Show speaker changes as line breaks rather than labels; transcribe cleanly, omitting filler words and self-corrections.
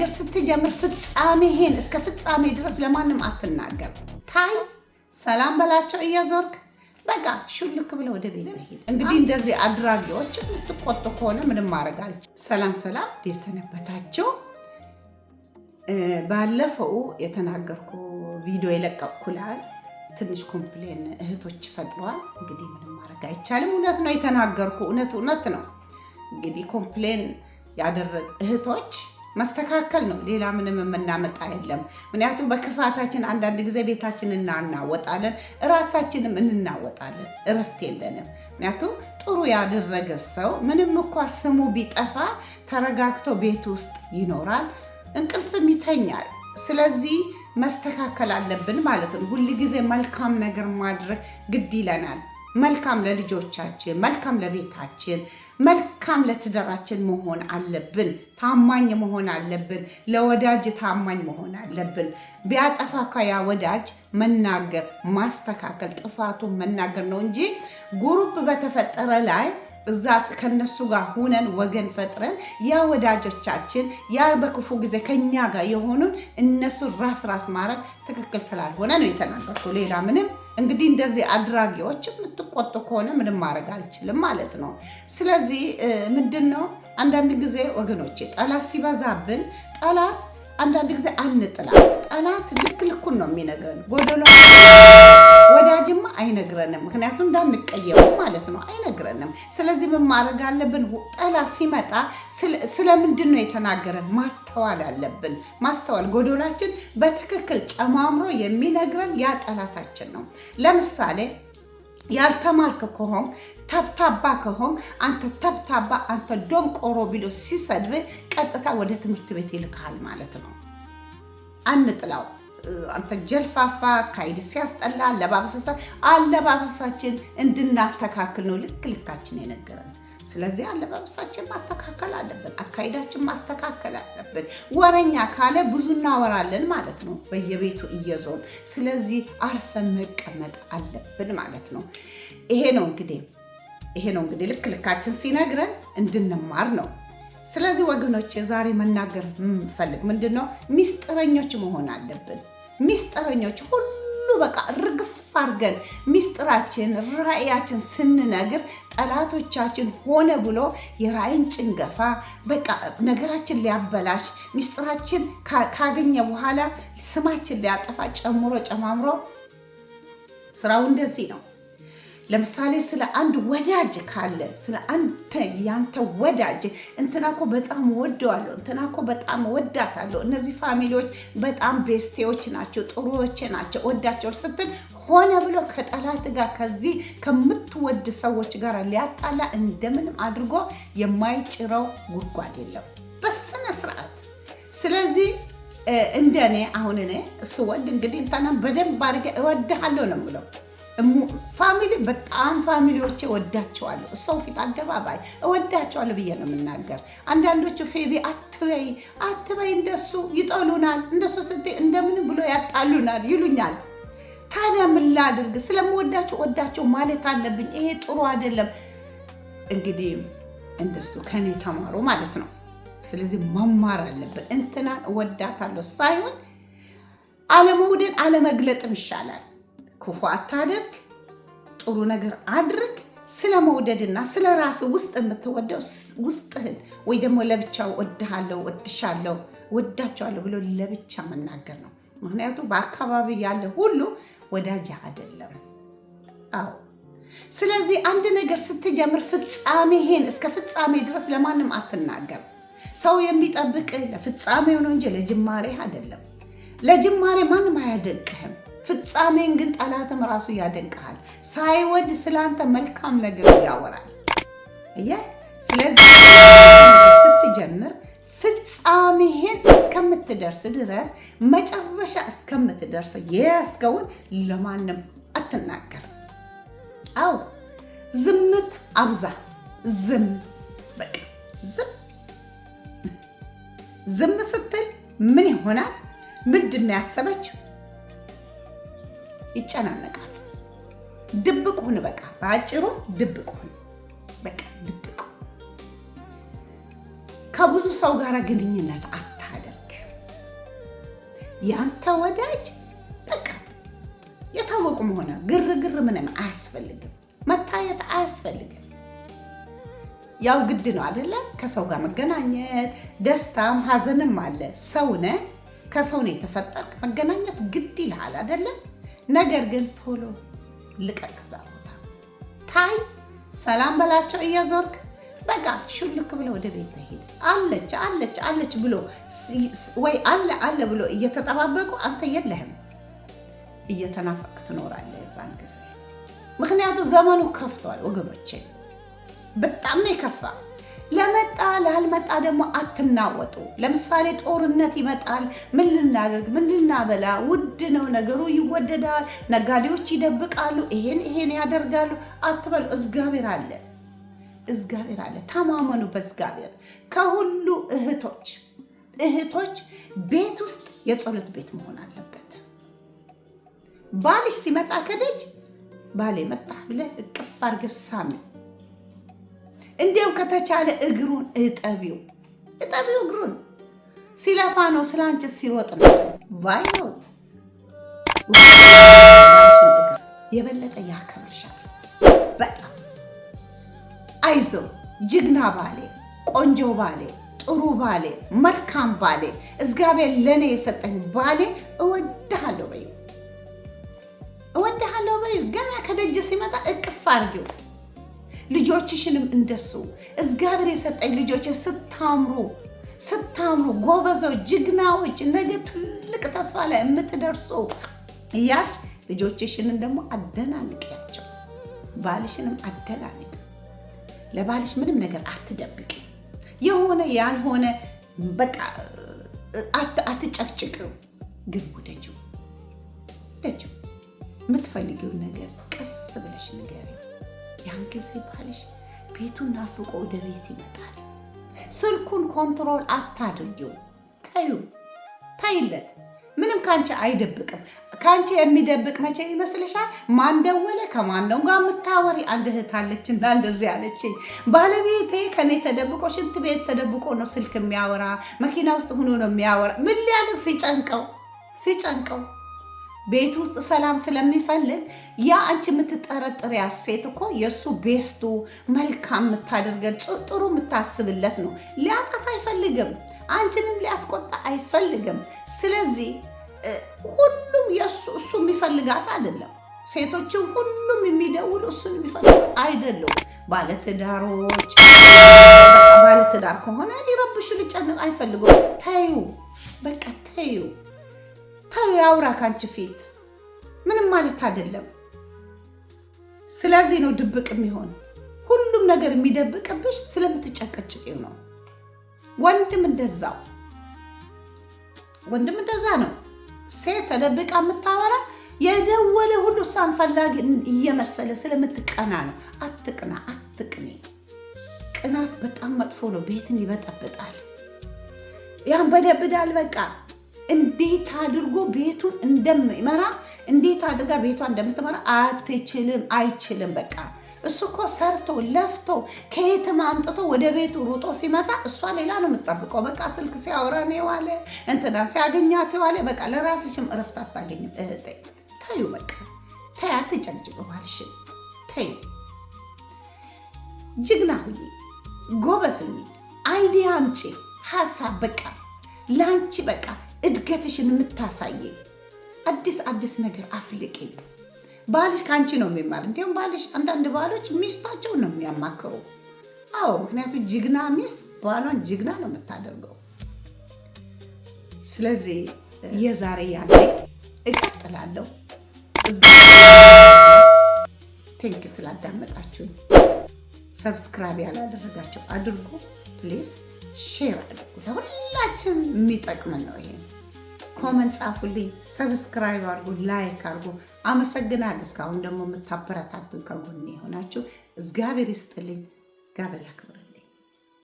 ነገር ስትጀምር ፍጻሜህን እስከ ፍጻሜ ድረስ ለማንም አትናገር። ታይ ሰላም በላቸው እየዞርክ በቃ ሹልክ ብለህ ወደ ቤት ሄድ። እንግዲህ እንደዚህ አድራጊዎች የምትቆጡ ከሆነ ምንም ማድረግ አልችልም። ሰላም ሰላም፣ እንዴት ሰነበታችሁ? ባለፈው የተናገርኩ ቪዲዮ የለቀቅኩ ላይ ትንሽ complain እህቶች ፈጥረዋል። እንግዲህ ምንም ማድረግ አይቻልም። እውነት ነው የተናገርኩ፣ እውነት እውነት ነው። እንግዲህ complain ያደረግ እህቶች መስተካከል ነው። ሌላ ምንም የምናመጣ የለም። ምክንያቱም በክፋታችን አንዳንድ ጊዜ ቤታችን እናናወጣለን፣ እራሳችንም እንናወጣለን። እረፍት የለንም። ምክንያቱም ጥሩ ያደረገ ሰው ምንም እንኳ ስሙ ቢጠፋ ተረጋግቶ ቤት ውስጥ ይኖራል፣ እንቅልፍም ይተኛል። ስለዚህ መስተካከል አለብን ማለት ነው። ሁል ጊዜ መልካም ነገር ማድረግ ግድ ይለናል። መልካም ለልጆቻችን፣ መልካም ለቤታችን፣ መልካም ለትዳራችን መሆን አለብን። ታማኝ መሆን አለብን። ለወዳጅ ታማኝ መሆን አለብን። ቢያጠፋ እኮ ያ ወዳጅ መናገር፣ ማስተካከል፣ ጥፋቱን መናገር ነው እንጂ group በተፈጠረ ላይ እዛ ከነሱ ጋር ሁነን ወገን ፈጥረን ያ ወዳጆቻችን ያ በክፉ ጊዜ ከኛ ጋር የሆኑን እነሱ ራስ ራስ ማድረግ ትክክል ስላልሆነ ነው የተናገርኩ። ሌላ ምንም እንግዲህ እንደዚህ አድራጊዎች የምትቆጡ ከሆነ ምንም ማድረግ አልችልም ማለት ነው። ስለዚህ ምንድን ነው አንዳንድ ጊዜ ወገኖቼ ጠላት ሲበዛብን ጠላት አንዳንድ ጊዜ አንጥላ። ጠላት ልክ ልኩን ነው የሚነግረን። ጎደሎ ወዳጅማ አይነግረንም፣ ምክንያቱም እንዳንቀየሙ ማለት ነው። አይነግረንም። ስለዚህ ምን ማድረግ አለብን? ጠላት ሲመጣ ስለምንድን ነው የተናገረን ማስተዋል አለብን። ማስተዋል ጎደላችን በትክክል ጨማምሮ የሚነግረን ያ ጠላታችን ነው። ለምሳሌ ያልተማርክ ከሆንክ፣ ተብታባ ከሆንክ፣ አንተ ተብታባ፣ አንተ ደንቆሮ ብሎ ሲሰድብህ ቀጥታ ወደ ትምህርት ቤት ይልካል ማለት ነው። አንጥላው። አንተ ጀልፋፋ፣ ካይድ ሲያስጠላ፣ አለባበሳችን እንድናስተካክል ነው ልክ ልካችን የነገረን። ስለዚህ አለባበሳችን ማስተካከል አለብን። አካሄዳችን ማስተካከል አለብን። ወረኛ ካለ ብዙ እናወራለን ማለት ነው በየቤቱ እየዞን። ስለዚህ አርፈን መቀመጥ አለብን ማለት ነው። ይሄ ነው እንግዲህ ልክ ልካችን ሲነግረን እንድንማር ነው። ስለዚህ ወገኖች ዛሬ መናገር የምፈልግ ምንድን ነው፣ ሚስጥረኞች መሆን አለብን። ሚስጥረኞች ሁሉ በቃ ርግፍ አድርገን ሚስጥራችን ራእያችን ስንነግር ጠላቶቻችን ሆነ ብሎ የራእይን ጭንገፋ በቃ ነገራችን ሊያበላሽ ሚስጥራችን ካገኘ በኋላ ስማችን ሊያጠፋ ጨምሮ ጨማምሮ ስራው እንደዚህ ነው። ለምሳሌ ስለ አንድ ወዳጅ ካለ፣ ስለ አንተ ያንተ ወዳጅ እንትና እኮ በጣም ወደዋለሁ፣ እንትና እኮ በጣም ወዳታለሁ፣ እነዚህ family ዎች በጣም bestie ዎች ናቸው፣ ጥሩዎች ናቸው፣ ወዳቸው ስትል ሆነ ብሎ ከጠላት ጋር ከዚህ ከምትወድ ሰዎች ጋር ሊያጣላ እንደምንም አድርጎ የማይጭረው ጉድጓድ የለም በስነ ስርዓት። ስለዚህ እንደኔ አሁን እኔ ስወድ እንግዲህ እንትና በደንብ አድርጌ እወድሃለሁ ነው የምለው። Family በጣም family ዎቼ እወዳቸዋለሁ። ሰው ፊት አደባባይ እወዳቸዋለሁ ብዬ ነው የምናገር። አንዳንዶቹ ፌቢ አትበይ አትበይ፣ እንደሱ ይጠሉናል፣ እንደሱ ስትይ እንደምንም ብሎ ያጣሉናል ይሉኛል። ታዲያ ምን ላድርግ? ስለምወዳቸው ወዳቸው ማለት አለብኝ። ይሄ ጥሩ አይደለም። እንግዲህ እንደሱ ከኔ ተማሩ ማለት ነው። ስለዚህ መማር አለብን። እንትናን እወዳታለሁ ሳይሆን አለመውደድ አለመግለጥም ይሻላል። ክፉ አታድርግ፣ ጥሩ ነገር አድርግ። ስለ መውደድና ስለ ራስ ውስጥ የምትወደው ውስጥህን ወይ ደግሞ ለብቻው ወድሃለሁ፣ ወድሻለሁ፣ ወዳቸዋለሁ ብሎ ለብቻ መናገር ነው። ምክንያቱም በአካባቢ ያለ ሁሉ ወዳጅ አይደለም። አዎ። ስለዚህ አንድ ነገር ስትጀምር ፍጻሜህን እስከ ፍጻሜ ድረስ ለማንም አትናገር። ሰው የሚጠብቅህ ለፍጻሜው ነው እንጂ ለጅማሬ አይደለም። ለጅማሬ ማንም አያደንቅህም። ፍጻሜን ግን ጠላትም ራሱ ያደንቅሃል። ሳይወድ ስላንተ መልካም ነገር ያወራል። አየህ። ስለዚህ ስትጀምር ፍጻሜህን እስከምትደርስ ድረስ፣ መጨረሻ እስከምትደርስ የያዝከውን ለማንም አትናገር። አዎ፣ ዝምት አብዛ። ዝም በቃ ዝም። ዝም ስትል ምን ይሆናል? ምንድን ነው ያሰበችው? ይጨናነቃል። ድብቅ ሁን። በቃ በአጭሩ ድብቅ ሁን። በቃ ድብቅ። ከብዙ ሰው ጋር ግንኙነት አታደርግ። ያንተ ወዳጅ በቃ የታወቁ መሆነ ግርግር ምንም አያስፈልግም፣ መታየት አያስፈልግም። ያው ግድ ነው አይደለ? ከሰው ጋር መገናኘት ደስታም ሀዘንም አለ። ሰው ነህ፣ ከሰው ነው የተፈጠርክ። መገናኘት ግድ ይልሃል አይደለ? ነገር ግን ቶሎ ልቀቅ ከዛ ቦታ። ታይ ሰላም በላቸው እየዞርክ በቃ ሹልክ ብሎ ወደ ቤት ሄድ። አለች አለች አለች ብሎ ወይ አለ አለ ብሎ እየተጠባበቁ አንተ የለህም፣ እየተናፈቅ ትኖራለህ የዛን ጊዜ። ምክንያቱ ዘመኑ ከፍቷል ወገኖቼ፣ በጣም ነው የከፋ። ለመጣ ላልመጣ ደግሞ አትናወጡ። ለምሳሌ ጦርነት ይመጣል። ምን ልናደርግ፣ ምን ልናበላ? ውድ ነው ነገሩ፣ ይወደዳል። ነጋዴዎች ይደብቃሉ፣ ይሄን ይሄን ያደርጋሉ። አትበሉ። እግዚአብሔር አለ፣ እግዚአብሔር አለ። ተማመኑ በእግዚአብሔር። ከሁሉ እህቶች ቤት ውስጥ የጸሎት ቤት መሆን አለበት። ባልሽ ሲመጣ ከደጅ ባሌ መጣ ብለህ እቅፍ አድርገሽ ሳሚው። እንዲያው ከተቻለ እግሩን እጠቢው፣ እጠቢው እግሩን። ሲለፋ ነው ስለ አንቺ ሲሮጥ ነው። Why not እግር የበለጠ ያከብርሻል በጣም። አይዞ ጅግና ባሌ፣ ቆንጆ ባሌ፣ ጥሩ ባሌ፣ መልካም ባሌ፣ እግዚአብሔር ለእኔ የሰጠኝ ባሌ እወድሃለሁ በይው፣ እወድሃለሁ በይው። ገና ከደጅ ሲመጣ እቅፍ አድርጊው። ልጆችሽንም እንደሱ እግዚአብሔር የሰጠኝ ልጆች ስታምሩ ስታምሩ፣ ጎበዞች፣ ጅግናዎች፣ ነገ ትልቅ ተስፋ ላይ የምትደርሱ እያልሽ ልጆችሽንን ደግሞ አደናንቂያቸው። ባልሽንም አደናንቂ። ለባልሽ ምንም ነገር አትደብቂ። የሆነ ያልሆነ በቃ አትጨቅጭቂው፣ ግን ውደጂው፣ ውደጂው። የምትፈልጊውን ነገር ቀስ ብለሽ ንገሪው። ያን ጊዜ ባልሽ ቤቱን ናፍቆ ወደ ቤት ይመጣል። ስልኩን control አታድርጊው። ተዩ፣ ተይለት። ምንም ከአንቺ አይደብቅም። ከአንቺ የሚደብቅ መቼ ይመስልሻል? ማን ደወለ፣ ከማን ነው ጋር የምታወሪ? አንድ እህት አለች እና እንደዚህ አለችኝ፣ ባለቤቴ ከኔ ተደብቆ ሽንት ቤት ተደብቆ ነው ስልክ የሚያወራ፣ መኪና ውስጥ ሆኖ ነው የሚያወራ። ምን ሊያደርግ? ሲጨንቀው ሲጨንቀው ቤት ውስጥ ሰላም ስለሚፈልግ። ያ አንቺ የምትጠረጥሪያት ሴት እኮ የእሱ best ኡ፣ መልካም የምታደርገን፣ ጥሩ የምታስብለት ነው። ሊያጣት አይፈልግም። አንቺንም ሊያስቆጣ አይፈልግም። ስለዚህ ሁሉም የእሱ እሱ የሚፈልጋት አይደለም። ሴቶችም ሁሉም የሚደውሉ እሱን የሚፈልጉ አይደሉም። ባለትዳሮች፣ ባለትዳር ከሆነ ሊረብሹ ሊጨንቅ አይፈልጉም። ተዩ፣ በቃ ተዩ፣ ተዩ። ያውራ ካንቺ ፊት ምንም ማለት አይደለም። ስለዚህ ነው ድብቅ የሚሆን። ሁሉም ነገር የሚደብቅብሽ ስለምትጨቀጭቂው ነው። ወንድም እንደዛው፣ ወንድም እንደዛ ነው። ሴት ተደብቃ የምታወራ የደወለ ሁሉ እሷን ፈላጊ እየመሰለ ስለምትቀና ነው። አትቅና፣ አትቅኔ። ቅናት በጣም መጥፎ ነው። ቤትን ይበጠብጣል፣ ያንበደብዳል። በቃ እንዴት አድርጎ ቤቱን እንደሚመራ፣ እንዴት አድርጋ ቤቷ እንደምትመራ አትችልም፣ አይችልም። በቃ እሱ እኮ ሰርቶ ለፍቶ ከየትም አምጥቶ ወደ ቤቱ ሩጦ ሲመጣ እሷ ሌላ ነው የምትጠብቀው። በቃ ስልክ ሲያወራ ነው የዋለ፣ እንትና ሲያገኛት የዋለ። በቃ ለራስሽም እረፍት አታገኝም እህቴ። ተዩ፣ በቃ ተይ፣ አትጨቅጭቂ ባልሽን፣ ተዩ። ጅግና ሁኚ፣ ጎበዝ ሁኚ፣ idea አምጪ፣ ሀሳብ በቃ ለአንቺ በቃ እድገትሽን የምታሳይ አዲስ አዲስ ነገር አፍልቂ። ባልሽ ከአንቺ ነው የሚማር። እንዲሁም ባልሽ፣ አንዳንድ ባሎች ሚስታቸውን ነው የሚያማክሩ። አዎ፣ ምክንያቱም ጅግና ሚስት ባሏን ጅግና ነው የምታደርገው። ስለዚህ የዛሬ ያለ እቀጥላለሁ። Thank you ስላዳመጣችሁ። Subscribe ያላደረጋችሁ አድርጉ፣ please share አድርጉ። ለሁላችን የሚጠቅምን ነው ይሄ። Comment ጻፉልኝ፣ subscribe አድርጉ፣ like አድርጉ። አመሰግናለሁ። እስካሁን ደግሞ የምታበረታቱን ከጎኔ የሆናችሁ እግዚአብሔር ይስጥልኝ፣ እግዚአብሔር ያክብርልኝ።